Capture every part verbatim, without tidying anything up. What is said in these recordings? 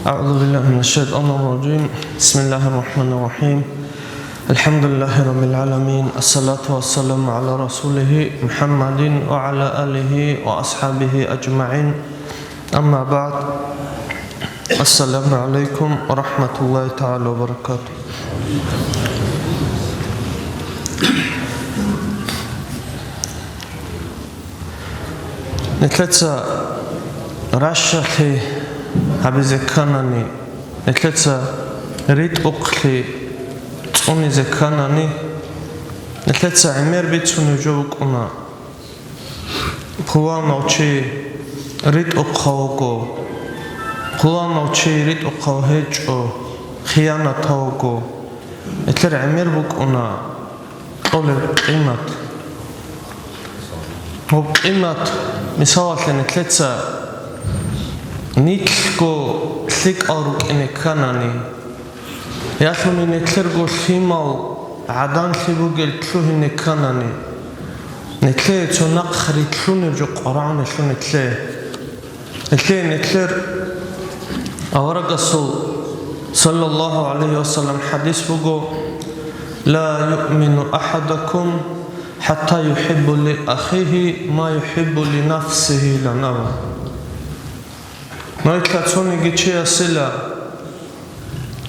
أعوذ بالله من الشيطان الرجيم. بسم الله الرحمن الرحيم. الحمد لله رب العالمين. الصلاة والسلام على رسوله محمد وعلى آله وأصحابه أجمعين. أما بعد. السلام عليكم ورحمة الله تعالى وبركاته. Нилъеца ращалъи гьабизе кканани, нилъеца ритӀухълъи цӀунизе кканани, нилъеца гӀемер бицунеб жо букӀуна: пуланав чи ритӀухъав вуго, пуланав чи ритӀухъав гьечӀо, хиянатав вуго. Нилъер гӀемер букӀуна кьолеб къимат. Гьеб къимат, мисалалъе, нилъеца нилъго лъикӀал рукӀине кканани, ялъуни нилъерго лъимал гӀаданлъи бугел лъугьине кканани, нилъее цо нахъ рилълъунеб жо къваригӀунелъул нилъее. Нилъее нилъер аварагасул, саллаллагьу гӀалайгьи вассалам, хӀадис буго: «Ла юъмину ахӀадукум хӀатта юхӀибба ли ахихи ма юхӀибба ли нафсихи», – илан абун. Нилъеца цониги чиясила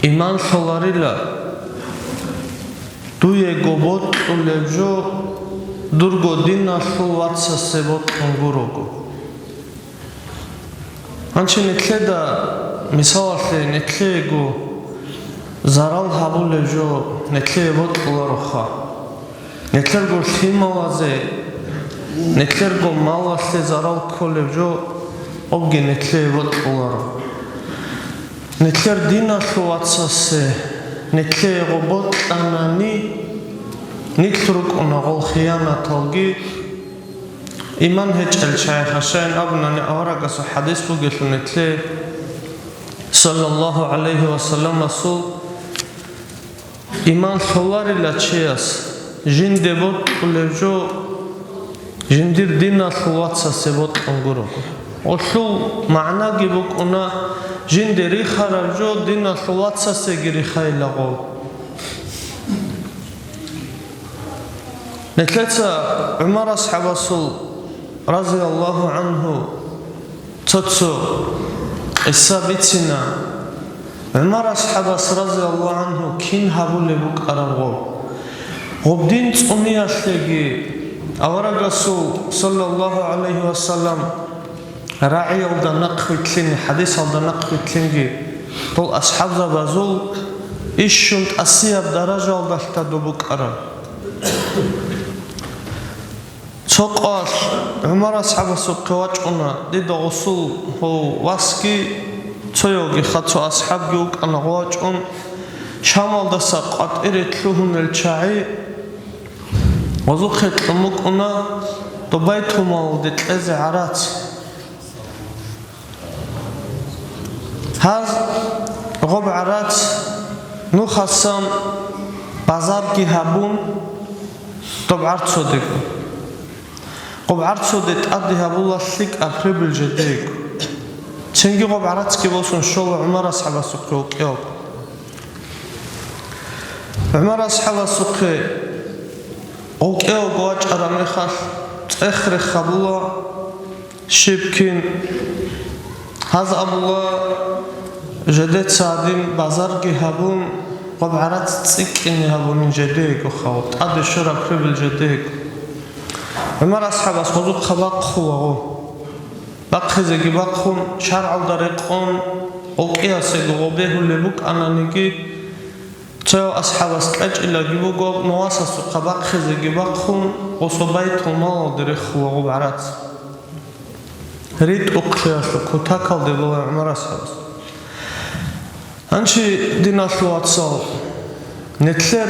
иман лъоларила дуего бокьулеб жо дурго диналъул вацасе бокьун гурого. Гьанже нилъеда, мисалалъе, нилъеего зарал гьабулеб жо нилъее бокьулароха. Нилъерго лъималазе, нилъерго малалъе зарал кколеб жо, гьебги нилъее бокьуларо. Нилъер диналъул вацасе нилъее гьеб бокьанани, нилъ рукӀуна гьел хиянаталги, иман гьечӀел чагӀи. Щайин абунани, аварагасул хӀадис бугелъул нилъее, саллаллагьу гӀалайгьи вассаламасул: «Иман лъоларила чияс жинде бокьулеб жо жиндир диналъул вацасе бокьун гурого». Гьелъул магӀнаги букӀуна, жинде рихараб жо диналъул вацасеги рихайила гьеб. Нилъеца ГӀумар асхӀабасул, разияллагьу гӀангьу, цо-цо къиса бицина. ГӀумар асхӀабас, разияллагьу гӀангьу, кин гьабулеб букӀараб гьеб. Гьеб дин цӀуниялъеги, аварагасул, саллаллагьу гӀалайгьи вассалам, рагӀиялда нахъвилълъине, хӀадисалда нахъвилълъинги, дол асхӀабзабазул ишшун тӀасияб даражаялда доб букӀараб. Цо къоялъ ГӀумар асхӀабасухъе вачӀуна, дида гъосул гьев васги, цоявги хъа-, цо асхӀабги вукӀана гъов вачӀун, Шамалдаса къватӀире лъугьунел чагӀи, гъозухъе кьун букӀуна доб байтулмалалде кьезе гӀарац. Гьаз гъоб гӀарац нухасан базарги гьабун, доб гӀарцудего. Гъоб гӀарцуде тӀаде гьабула лъикӀаб прибыль жидеего. Цинги гъоб гӀарацги босун щола ГӀумар асхӀабасухъе вукӀиялго. ГӀумар асхӀабасухъе вукӀиялго вачӀараб мехалъ, цӀех-рех гьабула, щиб кин. Гьаз абула, жидеца гьадин базарги гьабун, гъоб гӀарац цӀикӀкӀине гьабунин жидеего хал, тӀаде щвараб прибыль жидеего. ГӀумар асхӀабас гъозухъа бахъулаго. Бахъизеги бахъун, шаргӀалда рекъон, вукӀиясего гъоб бегьулеб букӀананиги, цояв асхӀабас кьечӀилаги буго, нугьасасухъа бахъизеги бахъун, гъосул байтулмалалде рехула гъоб гӀарац. РитӀухълъиялъул кутакалде була ГӀумар асхӀабас. Гьанже, диналъул вацал, нилъер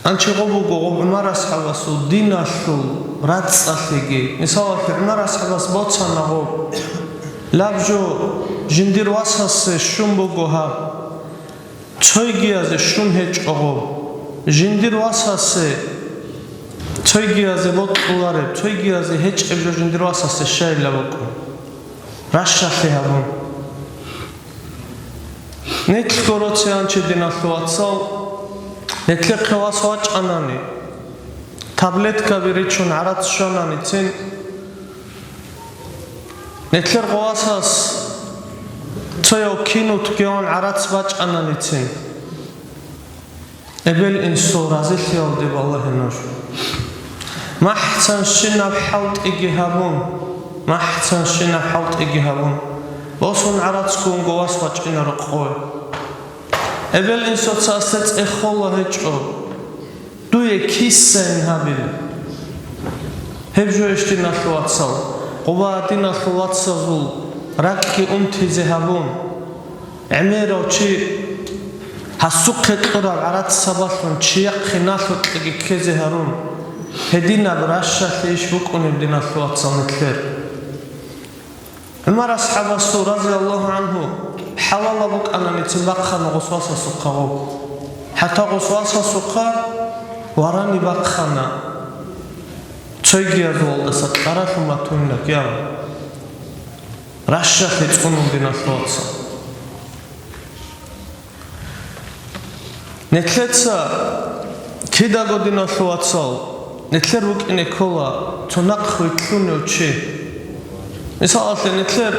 гьанже гъоб буго гъоб ГӀумар асхӀабасул диналъул рацӀцӀалъиги. Мисалалъе, ГӀумар асхӀабас бицана гъоб: «Лаб жо жиндир васасе щун буго гьаб, цойгиязе щун гьечӀо гъоб. Жиндир васасе цойгиязе бокьулареб, цойгиязе гьечӀеб жо жиндир васасе щайила букӀун». Ращалъи гьабун. Нилъго роцеянчи, диналъул вацал, нилъехъе вас вачӀанани, таблеткаби ричун гӀарац щвананицин, нилъер гъовасас цояв кинутгеян гӀарац бачӀананицин, эбел-инсул разилъиялде балагье нуж. МахӀцанщинаб хӀалтӀиги гьабун, махӀцанщинаб хӀалтӀиги гьабун, босун гӀарацгун гъовас вачӀинаро къое. Эбел-инсуца асде цӀехола гьечӀо, дуе кисайин гьабила. Гьеб жойищ, диналъул вацал, къуба диналъул вацазул ракӀги унтизе гьабун, гӀемерав чи гьасухъе кьураб гӀарац сабаблъун чияхъе налъукьеги ккезе гьарун, гьединаб ращалъе иш букӀунеб, диналъул вацал, нилъер. ГӀумар асхӀабасул, разияллагьу гӀангьу, хӀалалаб букӀананицин бахъана гъосвасасухъа гъоб. ХӀатта гъосвасасухъа варани бахъана, цойгиязулалдаса кьаралъун батунилан, кьияма ращалъе цӀунун, диналъул вацал. Нилъеца кидаго, диналъул вацал, нилъер букӀине ккола цо нахъ рилълъунев чи. Мисалалъе, нилъер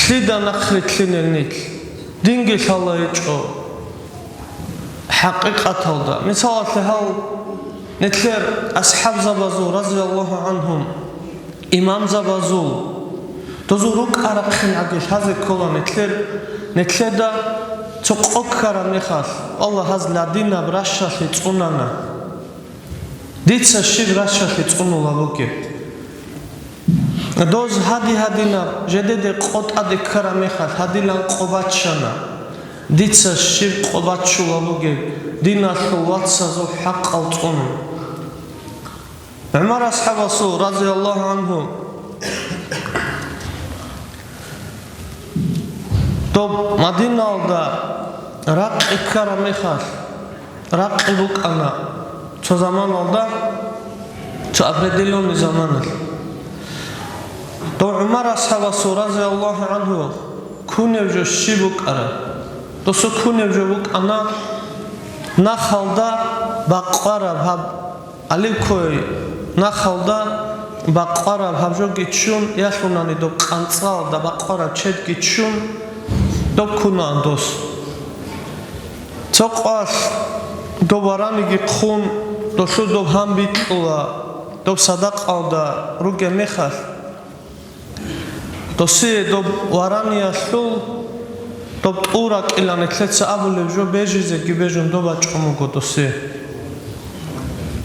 лъида нахъ рилълъинел нилъ? Динги лъала гьечӀо хӀакъикъаталда. Мисалалъе, гьал нилъер асхӀабзабазул, разияллагьу гӀангьум, имамзабазул, дозул рукӀа-рахъинабги лъазе ккола нилъер, нилъеда цо къо ккараб мехалъ, Аллагь, гьаз ладинаб ращалъе цӀунана. Дица щиб ращалъе цӀунула бугеб? Доз гьади-гьадинаб жидеде къо тӀаде ккараб мехалъ, гьадилан къо баччана. Дица щиб къо баччула бугеб, диналъул вацазул хӀакъал цӀунун? ГӀумар асхӀабасул, разияллагьу гӀангьу, доб Мадиналда ракъи ккараб мехалъ, ракъи букӀана цо заманалда, цо определённый заманалъ. Дов ГӀумар асхӀабасул, разияллагьу гӀангьу, кунев жо щиб букӀараб? Досул кунев жо букӀана нахалда бакъвараб гьаб Оливковый нахалда бакъвараб гьаб жоги ччун, ялъунани доб къанцӀалда бакъвараб чедги ччун, доб кунаан дос. Цо къвалъ доб вараниги хъун, долъул доб гьан бикьула, доб садакъалда ругеб мехалъ. Досие доб вараниялъул доб тӀул ракӀилан нилъеца абулеб жо бежизеги бежун доб бачӀун буго досие.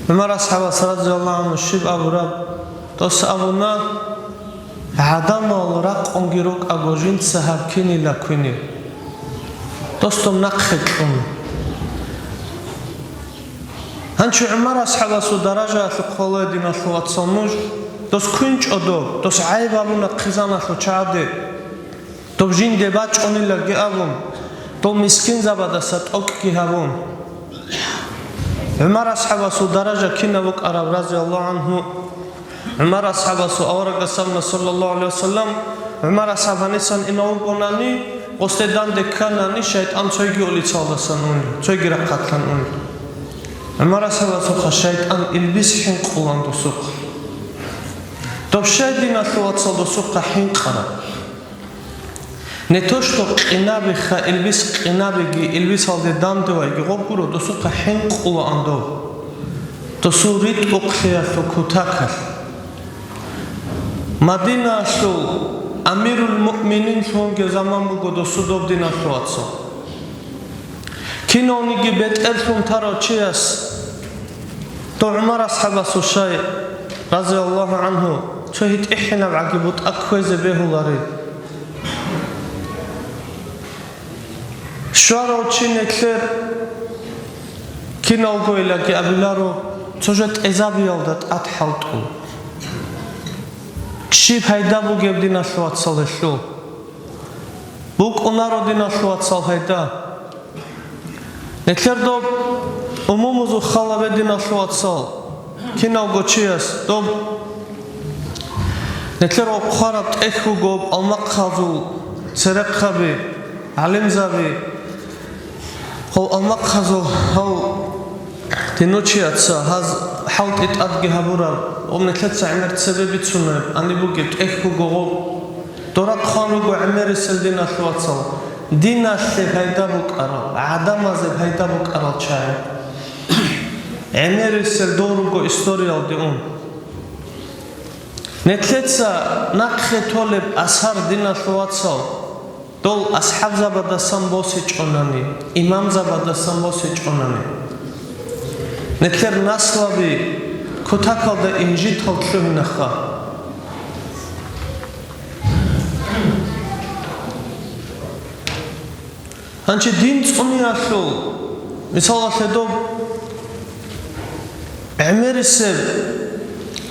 ГӀумар асхӀабас, разияллагьу гӀангьу, щиб абураб? Дос абуна: «ГӀадамал ракъунги рукӀаго жинца гьаб кинила квинив». Дос доб нахъе кьун. Гьанчи ГӀумар асхӀабасул даражаялъухъ хвале, диналъул вацал, нуж, дос квинчӀо доб, дос гӀайиб гьабуна хъизаналъул чагӀаде, доб жинде бачӀунилаги абун, доб мискинзабадаса тӀокӀги гьабун. ГӀумар асхӀабасул даража кинаб букӀараб, разияллагьу гӀангьу? ГӀумар асхӀабасул, аварагас абуна, саллаллагьу гӀалайгьи ва саллам, ГӀумар асхӀаб гьанисан инав вукӀунани, гъосде данде кканани, шайтӀан цойги улицалдасан унел, цойги рахъалъан унел. ГӀумар асхӀабасухъа шайтӀан илбис хӀинкъулан досухъа. Доб щай, диналъул вацал, досухъа хӀинкъараб? Не то что къинабиха илбис, къинабиги, илбисалде дандувайги гъоб гуро, досухъа хӀинкъулаан доб. Досул ритӀухълъиялъул кутакалъ. Мадинаялъул амирул муъмининлъунги заман буго досул доб, диналъул вацал. Кинавниги бетӀерлъун тарав чияс дов ГӀумар асхӀабасул щай, разияллагьу гӀангьу, цо гьитӀихӀинаб гӀаги бутӀа кквезе бегьулареб? Щварав чи нилъер киналгойилаги абиларо, цо жо тӀезабиялда тӀад хӀалтӀула. Щиб пайда бугеб, диналъул вацал, гьелъул? БукӀунаро, диналъул вацал, пайда. Нилъер доб умумузул халабе, диналъул вацал, киналго чияс доб нилъер хъвараб тӀехь буго алмахъазул церехъаби, гӀалимзаби, гьав аммахъазул гьав динучияца гьаз хӀалтӀи тӀадги гьабураб, ва нилъеца гӀемер цебе бицунеб, ани бугеб тӀехь буго гъоб. Дора хъван руго гӀемерисел, диналъул вацал, диналъе пайда букӀарал, гӀадамазе пайда букӀарал чагӀи. ГӀемерисел дов руго историялде ун. Нилъеца нахъе толеб асар, диналъул вацал, дол асхӀабзабадасан босичӀонани, имамзабадасан босичӀонани. Нилъер наслаби кутакалда инжитал лъугьинаха. Гьанчи дин цӀуниялъул, мисалалъе, доб гӀемерисеб,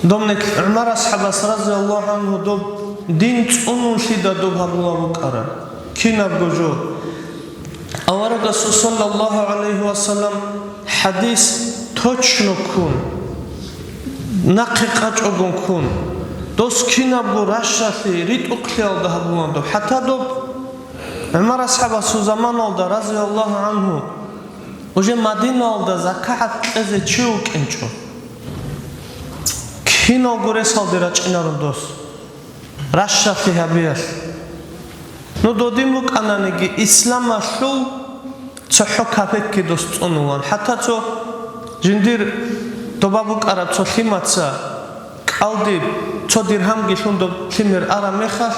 доб нек-, ГӀумар асхӀабас, разияллагьу гӀангьу, доб дин цӀунуллъида доб гьабула букӀараб кинабго жо. Аварагасул, саллаллагьу гӀалайгьи ва саллам, хӀадис точно ккун, нахъе къачӀого ккун, дос кинабго ращалъи ритӀухълъиялда гьабулан доб. ХӀатта доб ГӀумар асхӀабасул заманалда, разияллагьу гӀангьу, уже Мадиналда закагӀат кьезе чи вукӀинчӀо. Киналго ресалде рачӀинарун дос ращалъи гьабиялъ. Ну, додин букӀананиги, исламалъул цохӀо капекги дос цӀунулан. ХӀатта цо жиндир доба букӀараб цо лъимаца кӀалдиб цо диргьамги лъун доб лъимер араб мехалъ,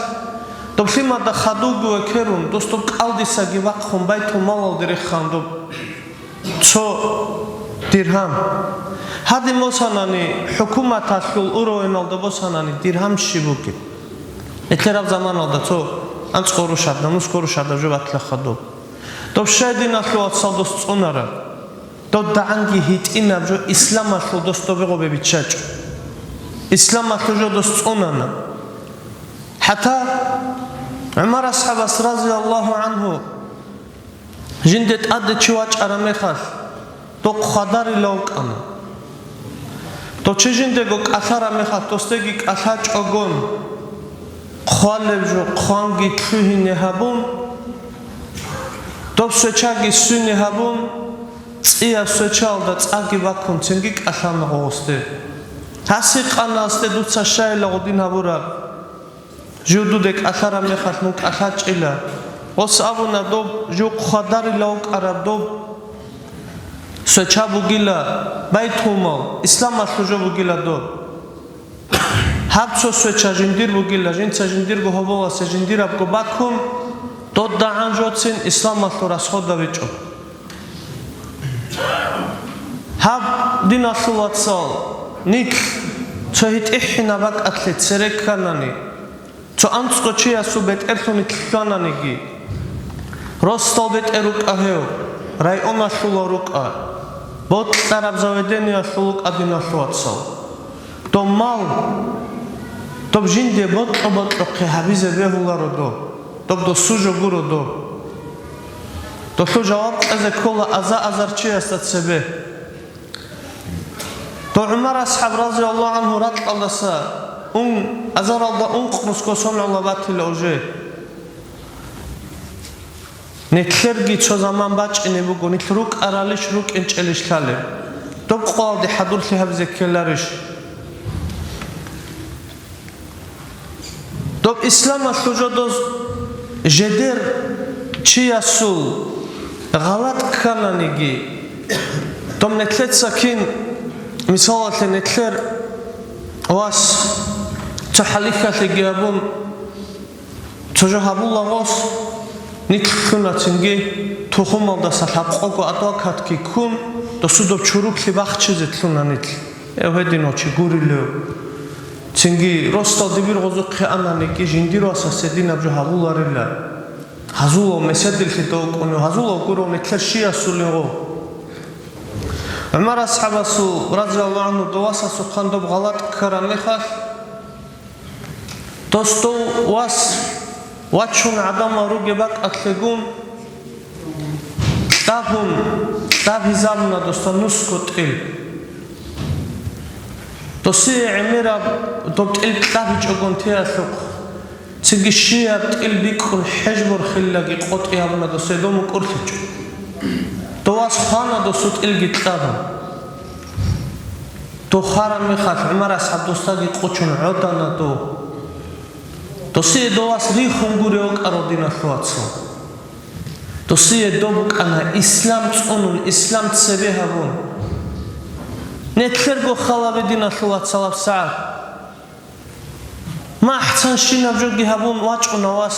доб лъимада хадувги векерун, дос доб кӀалдисаги вахъун, байтулмалалде рехаан доб цо диргьам. Гьадин босанани, хӀукуматалъул уровеналда босанани, диргьам щиб бугеб? Нилъераб заманалда цо анцӀго рушада, нусго рушада жо батлаха доб. Доб щай, диналъул вацал, дос цӀунараб? ДодагӀанги гьитӀинаб жо исламалъул дос добе гъобе биччачӀо. Исламалъул жо дос цӀунана. ХӀатта ГӀумар асхӀабас, разияллагьу гӀангьу, жинде тӀаде чи вачӀараб мехалъ, дохъ хвадарила вукӀана. Дов чи жиндего кӀалъараб мехалъ, досдеги кӀалъачӀогон, хъвалеб жо хъванги лъугьине гьабун, доб свечаги свине гьабун, цӀияб свечаялда цӀаги бакун, цинги кӀалъана гъосде. Гьас гьикъана гьасде: «Дуца щайила гъодин гьабураб? Жив дуде кӀалъараб мехалъ мун кӀалъачӀила». Гъос абуна: «Доб жив хъвадарила вукӀараб доб свеча бугила, байтулмал, исламалъул жо бугила доб. Гьаб цо свеча жиндир бугила, жинца жиндирго гьоболасе жиндирабго бакун, додагӀан жоцин исламалъул расхода бичӀо». Гьаб, диналъул вацал, нилъ цо гьитӀихӀинаб бакӀалъе цере кканани, цо анцӀго чиясул бетӀерлъун нилъ лъананиги, росдал бетӀер рукӀа гьев, районалъула рукӀа, бокьараб заведениялъул рукӀа, диналъул вацал. Доб мал, доб жинде бокьо-бокьохъе гьабизе бегьуларо доб, доб досул жо гуро доб. Долъул жаваб кьезе ккола аза-азар чиясда цебе. Дов ГӀумар асхӀаб, разияллагьу гӀангьу, ракьалдаса ун, азаралда ункънусго соналъула батила уже. Нилъерги цо заман бачӀине буго, нилъ рукӀаралищ, рукӀинчӀелищ лъалеб? Доб къоялде хӀадурлъи гьабизе ккеларищ? Доб исламалъул жо доз жедер чиясул гъалатӀ ккананиги, доб нилъеца кин, мисалалъе, нилъер вас цо хӀалихьалъиги гьабун, цо жо гьабула гъос, нилъ лъуна цинги тухумалдаса лъабкъого адвокатги ккун, досудаб чуруклъи бахчизе лъуна нилъ. Гьев гьединав чи гурилев. Цинги росдал дибир гъозухъе ананиги, жиндир васасе динаб жо гьабуларила. Гьазулав меседилъи довкӀунев, гьазулав гурав нилъер щиясулин гъо. ГӀумар асхӀабасул, разияллагьу гӀангьу, дов васасухъан доб гъалатӀ ккараб мехалъ, дос дов вас вачун гӀадамал ругеб бакӀалъегун, кьабун, кьаб гьизабуна досда нусго тӀил. Досие гӀемераб доб тӀил кьабичӀогон теялъухъ, Цинги щибаб тӀил бикӀун хӀеж борхилаги къотӀи гьабуна, досие дов мукӀурлъичӀо. Дов вас хвана, досул тӀилги кьабун. Дов хвараб мехалъ ГӀумар асхӀаб досдаги къочун гӀодана дов. Досие дов вас рихун гурев вукӀарав, диналъул вацал. Досие дов букӀана ислам цӀунун, ислам цебе гьабун. Нилъерго халабе, диналъул вацал, гьабсагӀат. МахӀцанщинаб жоги гьабун вачӀуна вас,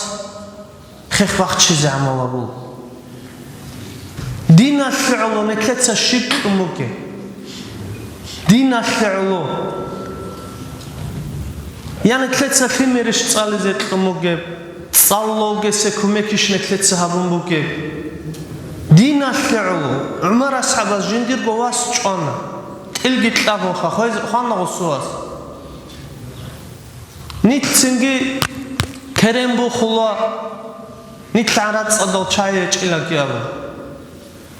хех бахчизе гӀамал гьабула. Диналъе гӀоло нилъеца щиб кьун бугеб? Диналъе гӀоло. Я нилъеца лъимерищ цӀализе кьун бугеб? ЦӀаллъугесе кумекищ нилъеца гьабун бугеб? Диналъе гӀоло. ГӀумар асхӀабас жиндирго вас чӀвана. ТӀилги кьабунха, хвез-, хвана гъосул вас. Нилъ цинги керен бухула, нилъ гӀарацӀадал чай гьечӀилаги абун.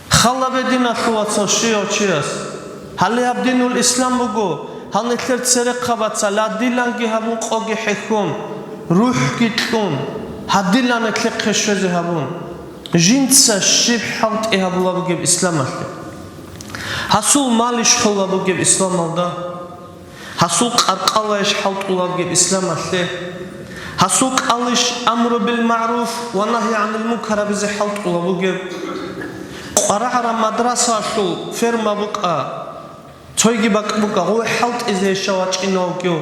Халабе, диналъул вацал, щивав чияс. Гьале гьаб динул ислам буго, гьал нилъер церехъабаца ладиланги гьабун къоги хӀехьон, рухӀги кьун, гьадилан нилъехъе щвезе гьабун. Жинца щиб хӀалтӀи гьабула бугеб исламалъе? Гьасул малищ хола бугеб исламалда? Гьасул къаркъалайищ хӀалтӀулаб бугеб исламалъе? Гьасул кӀалищ амру бил магӀруф ва нагьи гӀанил мункар гьабизе хӀалтӀулаб бугеб? КъварагӀараб мадрасалъул ферма букӀа, цойги бакӀ букӀа, гъой хӀалтӀизейищ вачӀинав вугев?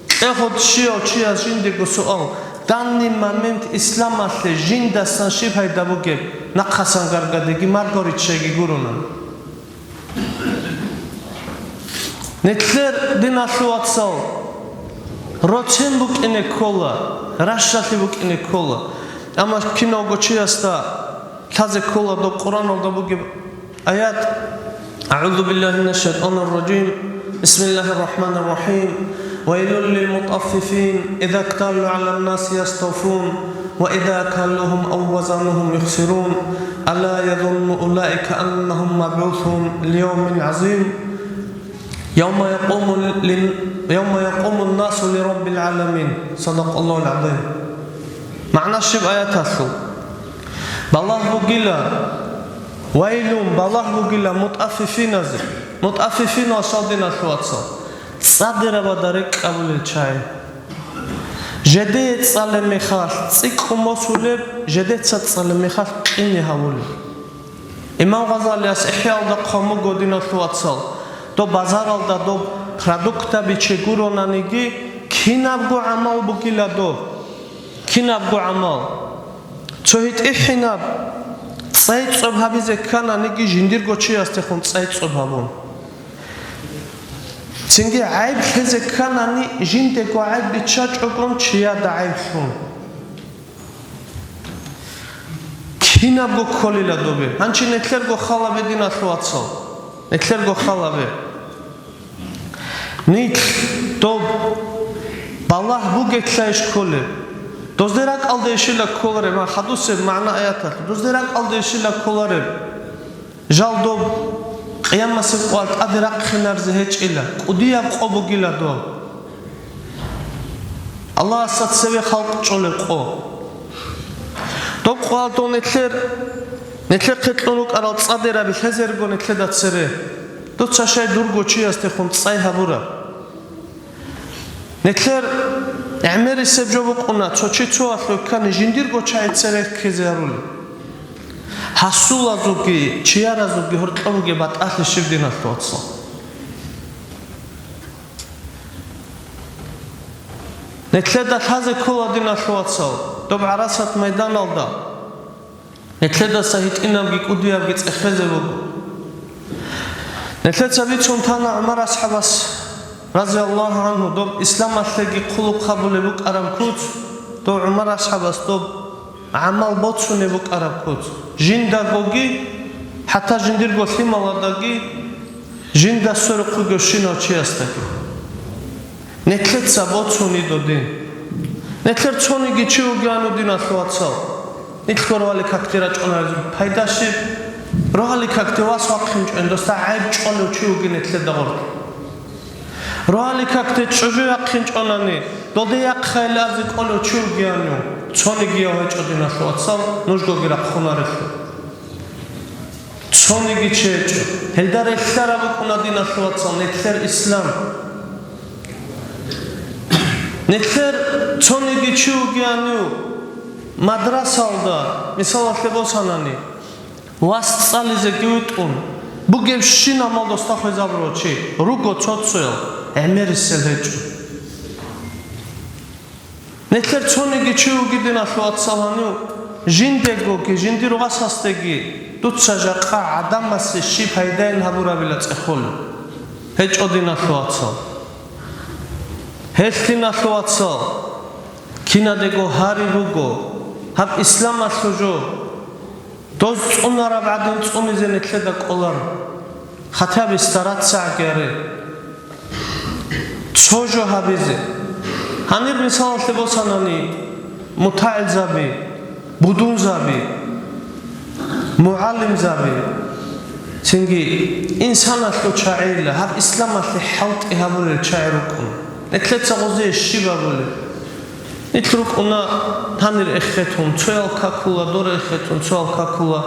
Кьегьот щияв чияс жиндего суал: данный момент исламалъе жиндасан щиб пайда бугеб, нахъасан гаргадеги марго риччайги гурони? Нилъер, диналъул вацал, роцен букӀине ккола, ращалъи букӀине ккола. Амма киналго чиясда лъазе ккола доб Къуръаналда бугеб аят: أعوذ بالله من الشيطان الرجيم. بسم الله الرحمن الرحيم. ويل للمطففين إذا اكتالوا على الناس يستوفون وإذا كالوهم أو وزنوهم يخسرون. ألا يظن أولئك أنهم مبعوثون ليوم عظيم. يوم يقوم لل-، يوم يقوم الناس لرب العالمين. صدق الله العظيم. МагӀна щиб аяталъул? Балагь бугила, вайлун, балагь бугила мутӀаффифиназе. МутӀаффифинал щал, диналъул вацал? ЦӀадирабада рекӀкӀ абулел чагӀи. Жедее цӀалеб мехалъ цӀикӀкӀун босулеб, жедеца цӀалеб мехалъ къине гьавулеб. Имам Гъазалияс ИхӀяалда хъван буго, диналъул вацал, доб базаралда доб продуктаби чи гуронаниги, кинабго гӀамал бугила доб. Кинабго гӀамал. Цо гьитӀихӀинаб цӀайцӀоб гьабизе ккананиги, жиндирго чиясдехун цӀайцӀоб гьабун. Цинги гӀайб лъезе кканани, жиндего гӀайб биччачӀогон чияда гӀайб лъун. Кинабго кколила добе. Гьанчи нилъерго халабе, диналъул вацал. Нилъерго халабе. Нилъ доб балагь бугелъайищ кколеб? Дозде ракӀалдейищила кколареб, ма хадусеб магӀна аяталъ, дозде ракӀалдейищила кколареб? Жал доб къиямасеб къоялъ тӀаде рахъинаризе гьечӀила, кӀудияб къо бугила доб. Аллагьасда цеве халкъ чӀолеб къо. Доб къоялъ дов нилъер, нилъехъе кьун рукӀарал цӀадираби лъезерго нилъеда цере. Дуца щай дурго чиясдехун цӀай гьабураб? Нилъер гӀемерисеб жо букӀуна, цо чи цоялъул ккани жиндирго чагӀи цере ккезе гьарулеб. Гьасулазулги чияразулги гьоркьоб бугеб батӀалъи щиб, диналъул вацал? Нилъеда лъазе ккола, диналъул вацал, доб ГӀарасат майданалда. Нилъедаса гьитӀинабги кӀудиябги цӀехезе буго. Нилъеца бицун тана ГӀумар асхӀабас, разияллагьу гӀангьу, доб исламалъеги хъулухъ гьабулеб букӀараб куц, дов ГӀумар асхӀабас доб гӀамал боцунеб букӀараб куц, жиндагоги, хӀатта жиндирго лъималадаги, жинда сверухъ вугевщинав чиясдаги. Нилъеца боцуни додин. Нилъер цониги чи вугеван, диналъул вацал. Нилъго рогьалил какде рачӀунарезул пайда щиб? Рогьалил какде вас вахъинчӀони, досда гӀайиб чӀолев чи вугин нилъеда гъоркь. Рогьалил какде чӀужу вахъинчӀонани, Доде яхъайилазе кӀолев чи вугеванив, цонигияв гьечӀо, диналъул вацал, нужгоги рахъунарелъул. Цониги чи гьечӀо. Гьелда релълъараб букӀуна, диналъул вацал, нилъер ислам. Нилъер цониги чи вугеванив, мадрасалда, мисалалъе босанани, вас цӀализеги витӀун, бугебщинаб мал досда хвезабурав чи руго цо-цоял, гӀемерисел гьечӀо. Нилъер цониги чи вугев, диналъул вацал, гьанив жиндегоги, жиндир васасдеги дуца жакъа гӀадамасе щиб пайдайин гьабурабила цӀехолев гьечӀо, диналъул вацал. Гьелъ, диналъул вацал, кинадего гьари руго, гьаб исламалъул жо. Доз цӀунараб гӀадин цӀунизе нилъеда кӀоларо. Хатаби стараться гьаре. Цо жо гьабизе. Гьанир мисалалъе босанани, мутагӀилзаби, будунзаби, мугӀалимзаби, цинги инсаналъул чагӀийила, гьаб исламалъе хӀалтӀи гьабурел чагӀи рукӀун. Нилъеца гъозие щиб абулеб? Нилъ рукӀуна гьанир эхетун, цоял какула, дора эхетун, цоял какула.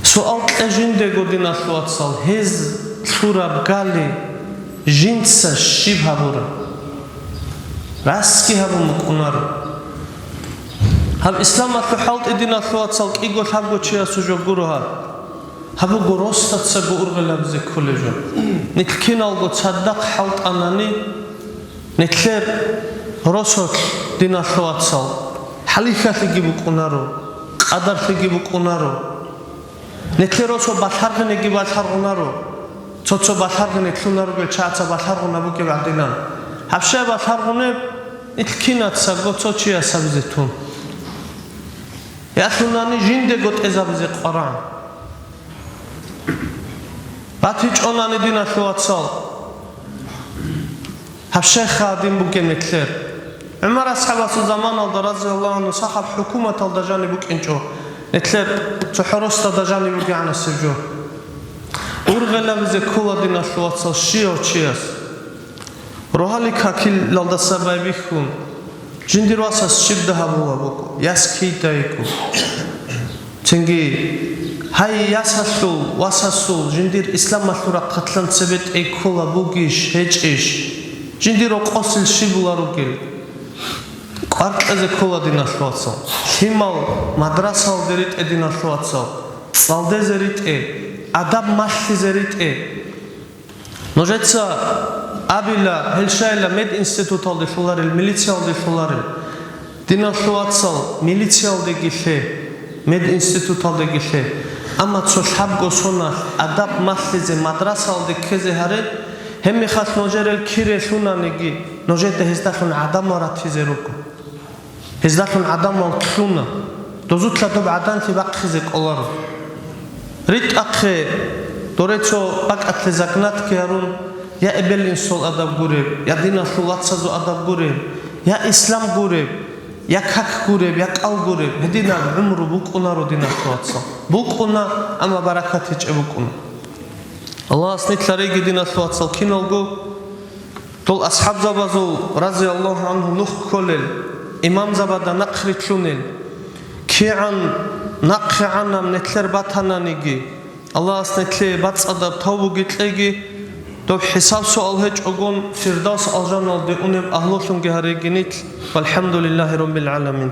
Суал кье жиндего, диналъул вацал, гьез лъураб гали жинца щиб гьабураб? Расги гьабун букӀунаро. Гьаб исламалъул хӀалтӀи, диналъул вацал, кӀиго-лъабго чиясул жо гуро гьаб. Гьаб буго росдацаго ургъелабизе кколеб жо. Нилъ киналго цадахъ хӀалтӀанани, нилъер росулъ, диналъул вацал, хӀалихьалъиги букӀунаро, къадарлъиги букӀунаро. Нилъер росо балъаргъинеги балъаргъунаро, цо-цо балъаргъине лъунаругел чагӀаца балъаргъуна бугеб гӀадинан. Гьаб щай балъаргъунеб? Нилъ кинацаго цо чияс гьабизе тун. Ялъунани жиндего тӀезабизе къваран. БатичӀонани, диналъул вацал, гьаб щайха гьадин бугеб нилъер. ГӀумар асхӀабасул заманалда, разияллагьу гӀангьу, сахаб хӀукуматалда жаниб букӀинчӀо, нилъер цохӀо росдада жаниб бугегӀанасеб жо. Ургъелабизе ккола, диналъул вацал, щияв чияс. Рогьалил какилалдаса байбихьун, жиндир васас щиб дагьабула буго, яс кида йиго. Цинги, гьай, ясалъул, васасул, жиндир исламалъул рахъалъан цебетӀей ккола бугищ, гьечӀищ? Жиндир рокъосил щиб була ругел? КӀвар кьезе ккола, диналъул вацал. Лъимал мадрасалде ритӀе, диналъул вацал, цӀалдезе ритӀе, адаб малъизе ритӀе. Нужеца абила, гьел щайила мединституталде лъоларел, милициялде лъоларел. Диналъул вацал, милициялдеги лъе, мединституталдеги лъе. Амма цо лъабго соналъ адаб малъизе мадрасалде ккезе гьаре, гьебмехалъ нужерел кире лъунаниги, нужеда гьездалъун гӀадамал ратизе руго. Гьездалъун гӀадамал лъуна, дозулъа доб гӀаданлъи бахъизе кӀоларо. РитӀахъе, доре цо бакӀалъе загнатги гьарун, я эбел-инсул адаб гуреб, я диналъул вацазул адаб гуреб, я ислам гуреб, я как гуреб, я кӀал гуреб, гьединаб гӀумру букӀунаро, диналъул вацал. БукӀуна, амма баракат гьечӀеб букӀуна. Аллагьас нилъ гьареги, диналъул вацал, киналго. Дол асхӀабзабазул, разияллагьу гӀангьу, нух кколел, имамзабада нахърилълъунел, кигӀан нахъегӀанаб нилъер батананиги, Аллагьас нилъее бацӀцӀадаб тавбуги кьеги, доб хӀисаб-суал гьечӀогон Фирдавс алжаналде унеб агьлулъунги гьареги нилъ. ВалхӀамдулиллагьи раббил гӀаламин.